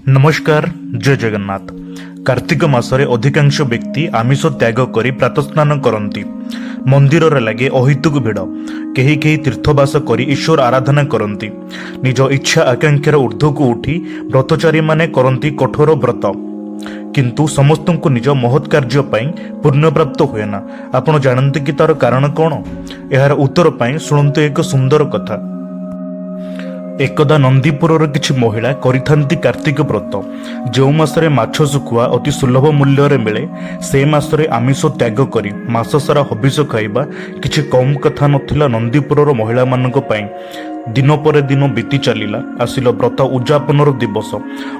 ନମସ୍କାର, ଜୟ ଜଗନ୍ନାଥ। କାର୍ତ୍ତିକ ମାସରେ ଅଧିକାଂଶ ବ୍ୟକ୍ତି ଆମିଷ ତ୍ୟାଗ କରି ପ୍ରାତଃସ୍ନାନ କରନ୍ତି। ମନ୍ଦିରରେ ଲାଗେ ଅହେତୁକ ଭିଡ଼। କେହି କେହି ତୀର୍ଥବାସ କରି ଈଶ୍ୱର ଆରାଧନା କରନ୍ତି। ନିଜ ଇଚ୍ଛା ଆକାଂକ୍ଷାର ଉର୍ଦ୍ଧ୍ୱକୁ ଉଠି ବ୍ରତଚାରୀମାନେ କରନ୍ତି କଠୋର ବ୍ରତ। କିନ୍ତୁ ସମସ୍ତଙ୍କୁ ନିଜ ମହତ୍ କାର୍ଯ୍ୟ ପାଇଁ ପୁଣ୍ୟପ୍ରାପ୍ତ ହୁଏନା। ଆପଣ ଜାଣନ୍ତି କି ତାର କାରଣ କ'ଣ? ଏହାର ଉତ୍ତର ପାଇଁ ଶୁଣନ୍ତୁ ଏକ ସୁନ୍ଦର କଥା। ଏକଦା ନନ୍ଦୀପୁରର କିଛି ମହିଳା କରିଥାନ୍ତି କାର୍ତ୍ତିକ ବ୍ରତ। ଯେଉଁ ମାସରେ ମାଛ ଶୁଖୁଆ ଅତି ସୁଲଭ ମୂଲ୍ୟରେ ମିଳେ, ସେ ମାସରେ ଆମିଷ ତ୍ୟାଗ କରି ମାସ ସାରା ହବିଷ ଖାଇବା କିଛି କମ୍ କଥା ନଥିଲା ନନ୍ଦୀପୁରର ମହିଳାମାନଙ୍କ ପାଇଁ। ଦିନ ପରେ ଦିନ ବିତି ଚାଲିଲା। ଆସିଲା ବ୍ରତ ଉଦଯାପନର ଦିବସ।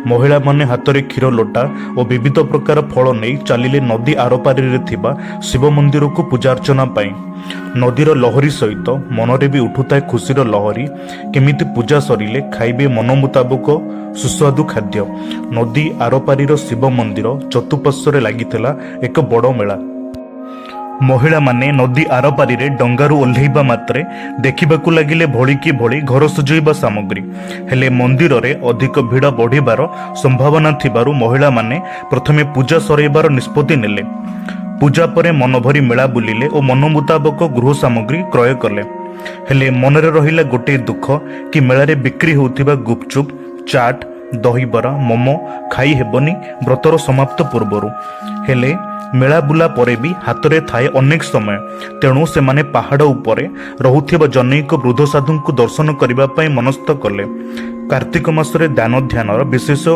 ମହିଳାମାନେ ହାତରେ କ୍ଷୀର ଲୋଟା ଓ ବିବିଧ ପ୍ରକାର ଫଳ ନେଇ ଚାଲିଲେ ନଦୀ ଆରପାରିରେ ଥିବା ଶିବ ମନ୍ଦିରକୁ ପୂଜାର୍ଚ୍ଚନା ପାଇଁ। ନଦୀର ଲହରୀ ସହିତ ମନରେ ବି ଉଠୁଥାଏ ଖୁସିର ଲହରୀ। କେମିତି ପୂଜା ସରିଲେ ଖାଇବେ ମନ ମୁତାବକ ସୁସ୍ୱାଦୁ ଖାଦ୍ୟ। ନଦୀ ଆରପାରିର ଶିବ ମନ୍ଦିର ଚତୁଃପାର୍ଶ୍ୱରେ ଲାଗିଥିଲା ଏକ ବଡ଼ ମେଳା। ମହିଳାମାନେ ନଦୀ ଆରପାରିରେ ଡଙ୍ଗାରୁ ଓହ୍ଲେଇବା ମାତ୍ରେ ଦେଖିବାକୁ ଲାଗିଲେ ଭଳିକି ଭଳି ଘର ସଜେଇବା ସାମଗ୍ରୀ। ହେଲେ ମନ୍ଦିରରେ ଅଧିକ ଭିଡ଼ ବଢ଼ିବାର ସମ୍ଭାବନା ଥିବାରୁ ମହିଳାମାନେ ପ୍ରଥମେ ପୂଜା ସରାଇବାର ନିଷ୍ପତ୍ତି ନେଲେ। ପୂଜା ପରେ ମନଭରି ମେଳା ବୁଲିଲେ ଓ ମନ ମୁତାବକ ଗୃହ ସାମଗ୍ରୀ କ୍ରୟ କଲେ। ହେଲେ ମନରେ ରହିଲା ଗୋଟିଏ ଦୁଃଖ କି ମେଳାରେ ବିକ୍ରି ହେଉଥିବା ଗୁପଚୁପ୍, ଚାଟ୍, ଦହିବରା, ମୋମୋ ଖାଇ ହେବନି ବ୍ରତର ସମାପ୍ତ ପୂର୍ବରୁ। ହେଲେ ମେଳା ବୁଲା ପରେ ବି ହାତରେ ଥାଏ ଅନେକ ସମୟ। ତେଣୁ ସେମାନେ ପାହାଡ଼ ଉପରେ ରହୁଥିବା ଜନୈକ ବୃଦ୍ଧ ସାଧୁଙ୍କୁ ଦର୍ଶନ କରିବା ପାଇଁ ମନସ୍ଥ କଲେ। କାର୍ତ୍ତିକ ମାସରେ ଦାନ ଧ୍ୟାନର ବିଶେଷ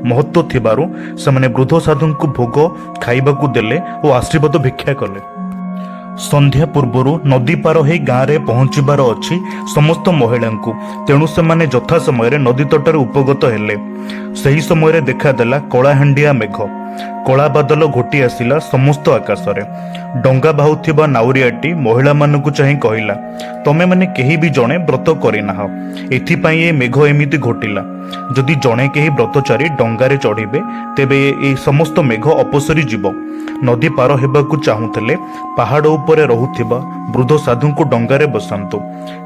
ମହତ୍ଵ ଥିବାରୁ ସେମାନେ ବୃଦ୍ଧ ସାଧୁଙ୍କୁ ଭୋଗ ଖାଇବାକୁ ଦେଲେ ଓ ଆଶୀର୍ବାଦ ଭିକ୍ଷା କଲେ। ସନ୍ଧ୍ୟା ପୂର୍ବରୁ ନଦୀ ପାର ହେଇ ଗାଁରେ ପହଞ୍ଚିବାର ଅଛି ସମସ୍ତ ମହିଳାଙ୍କୁ। ତେଣୁ ସେମାନେ ଯଥା ସମୟରେ ନଦୀ ତଟରେ ଉପଗତ ହେଲେ। ସେହି ସମୟରେ ଦେଖାଦେଲା କଳାହାଣ୍ଡିଆ ମେଘ। କଳା ବାଦଲ ଘୋଟି ଆସିଲା ସମସ୍ତ ଆକାଶରେ। ଡଙ୍ଗା ବାହୁଥିବା ନାଉରିଆଟି ମହିଳାମାନଙ୍କୁ ଚାହିଁ କହିଲା, "ତମେମାନେ କେହି ବି ଜଣେ ବ୍ରତ କରିନାହ। ଏଥିପାଇଁ ଏ ମେଘ ଏମିତି ଘୋଟିଲା। ଯଦି ଜଣେ କେହି ବ୍ରତଚାରୀ ଡଙ୍ଗାରେ ଚଢ଼ିବେ, ତେବେ ଏ ସମସ୍ତ ମେଘ ଅପସରି ଯିବ। ନଦୀ ପାର ହେବାକୁ ଚାହୁଁଥିଲେ ପାହାଡ଼ ଉପରେ ରହୁଥିବା ବୃଦ୍ଧ ସାଧୁଙ୍କୁ ଡଙ୍ଗାରେ ବସାନ୍ତୁ,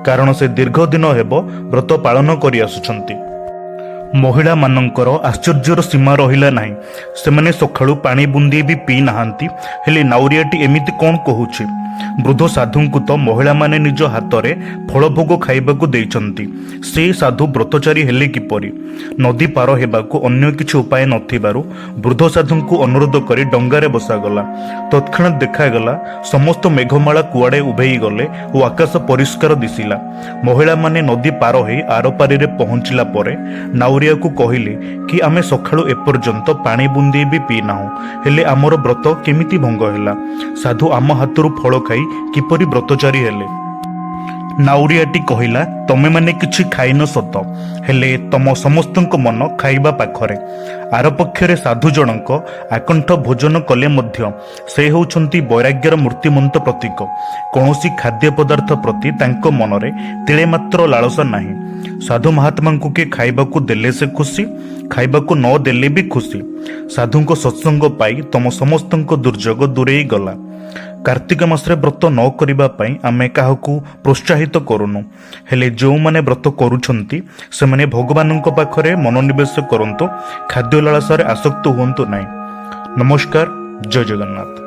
କାରଣ ସେ ଦୀର୍ଘ ଦିନ ହେବ ବ୍ରତ ପାଳନ କରି ଆସୁଛନ୍ତି।" ମହିଳାମାନଙ୍କର ଆଶ୍ଚର୍ଯ୍ୟର ସୀମା ରହିଲା ନାହିଁ। ସେମାନେ ସକାଳୁ ପାଣି ବୁନ୍ଦିଏ ବି ପିଇ ନାହାନ୍ତି, ହେଲେ ନାଉରିଆଟି ଏମିତି କ'ଣ କହୁଛି? ବୃଦ୍ଧ ସାଧୁଙ୍କୁ ତ ମହିଳାମାନେ ନିଜ ହାତରେ ଫଳଭୋଗ ଖାଇବାକୁ ଦେଇଛନ୍ତି। ସେ ସାଧୁ ବ୍ରତଚାରୀ ହେଲେ କିପରି? ନଦୀ ପାର ହେବାକୁ ଅନ୍ୟ କିଛି ଉପାୟ ନଥିବାରୁ ବୃଦ୍ଧ ସାଧୁଙ୍କୁ ଅନୁରୋଧ କରି ଡଙ୍ଗାରେ ବସାଗଲା। ତତ୍କ୍ଷଣାତ୍ ଦେଖାଗଲା, ସମସ୍ତ ମେଘମାଳା କୁଆଡ଼େ ଉଭେଇ ଗଲେ ଓ ଆକାଶ ପରିଷ୍କାର ଦିଶିଲା। ମହିଳାମାନେ ନଦୀ ପାର ହେଇ ଆରପାରିରେ ପହଞ୍ଚିଲା ପରେ ନାଉରିଆକୁ କହିଲେ କି ଆମେ ସକାଳୁ ଏପର୍ଯ୍ୟନ୍ତ ପାଣି ବୁନ୍ଦିଏ ବି ପିଇନାହୁଁ, ହେଲେ ଆମର ବ୍ରତ କେମିତି ଭଙ୍ଗ ହେଲା? ସାଧୁ ଆମ ହାତରୁ ଫଳ ଖାଇ କିପରି ବ୍ରତଚାରୀ ହେଲେ? ନାଉରିଆଟି କହିଲା, "ତମେମାନେ କିଛି ଖାଇନ ସତ, ହେଲେ ତମ ସମସ୍ତଙ୍କ ମନ ଖାଇବା ପାଖରେ। ଆରପକ୍ଷରେ ସାଧୁ ଜଣଙ୍କ ଆକଣ୍ଠ ଭୋଜନ କଲେ ମଧ୍ୟ ସେ ହେଉଛନ୍ତି ବୈରାଗ୍ୟର ମୂର୍ତ୍ତିମନ୍ତ ପ୍ରତୀକ। କୌଣସି ଖାଦ୍ୟ ପଦାର୍ଥ ପ୍ରତି ତାଙ୍କ ମନରେ ତିଳେ ମାତ୍ର ଲାଳସା ନାହିଁ। ସାଧୁ ମହାତ୍ମାଙ୍କୁ କିଏ ଖାଇବାକୁ ଦେଲେ ସେ ଖୁସି, ଖାଇବାକୁ ନ ଦେଲେ ବି ଖୁସି। ସାଧୁଙ୍କ ସତ୍ସଙ୍ଗ ପାଇ ତମ ସମସ୍ତଙ୍କ ଦୁର୍ଯୋଗ ଦୂରେଇ ଗଲା। କାର୍ତ୍ତିକ ମାସରେ ବ୍ରତ ନ କରିବା ପାଇଁ ଆମେ କାହାକୁ ପ୍ରୋତ୍ସାହିତ କରୁନୁ। ହେଲେ ଯେଉଁମାନେ ବ୍ରତ କରୁଛନ୍ତି, ସେମାନେ ଭଗବାନଙ୍କ ପାଖରେ ମନୋନିବେଶ କରନ୍ତୁ, ଖାଦ୍ୟ ଲାଳସାରେ ଆସକ୍ତ ହୁଅନ୍ତୁ ନାହିଁ। ନମସ୍କାର, ଜୟ ଜଗନ୍ନାଥ।